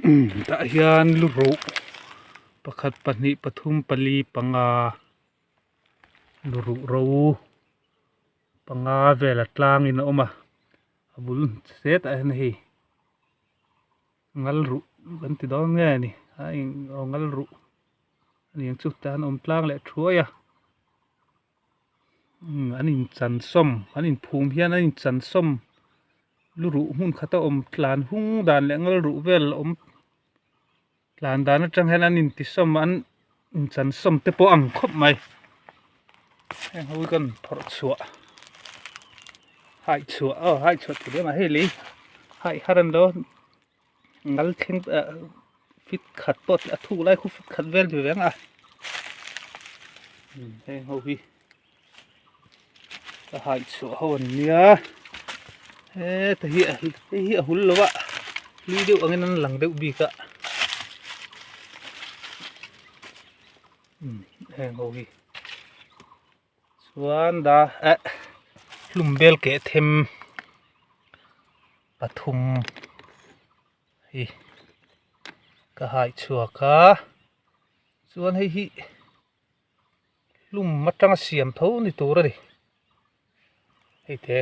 Tah hian lu ruh pakhat pahnih pathum pali panga lu ruh ro panga vel a tlangin a awm a a bul hetah hian hei ngal ruh kan ti dawn nge ni a eng aw ngal ruh a ni ang chu tah hian a awm tlang leh thuai a umm an inchansawm an inphum hian an inchansawm lu ruh hmun khat a awm tlan hung dan leh ngal ruh vel a awm tlan dan atang hian an intisawm an inchansawm te pawh a ang khawp mai heng ho hi kan phawrh chhuah haichhuah aw haichhuah tih lem ah hei lei haih har an lo ngal thleng ah fit khat pawh a thuk lai khu fit khat vel ni reng a heng ho hi ka haih chhuah ho an nia heta hi hei hi a hul lo a hlui deuh angin an lang deuh bik a heng ho hi chuan da eh hlum bel keh them pathum hi ka haih chhuak a chuan hei hi. Hlum atanga siam tho ni tur a ni hei te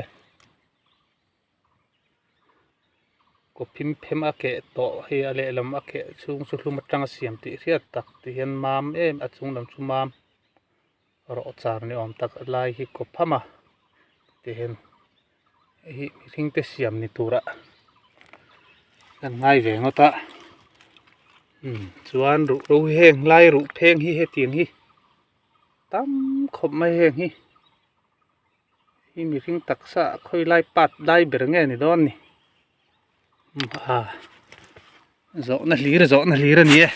kaw phim phem a keh tawh hei a lehlam a keh chhung chu hlum atanga siam tih hriat tak ti hian mam em a chung lam chu mam rawh char ni awm tak lai hi kaw pham a ti hian hei hi mihring te siam ni tura kan ngai ve ngawt a umm chuan ruh ro hi heng lai ruh pheng hi hetiang hi tam khawp mai heng hi hi mihring taksa khawi lai part lai ber nge ni dawn ni umm a zawhna hlir zawhna hlir a ni e.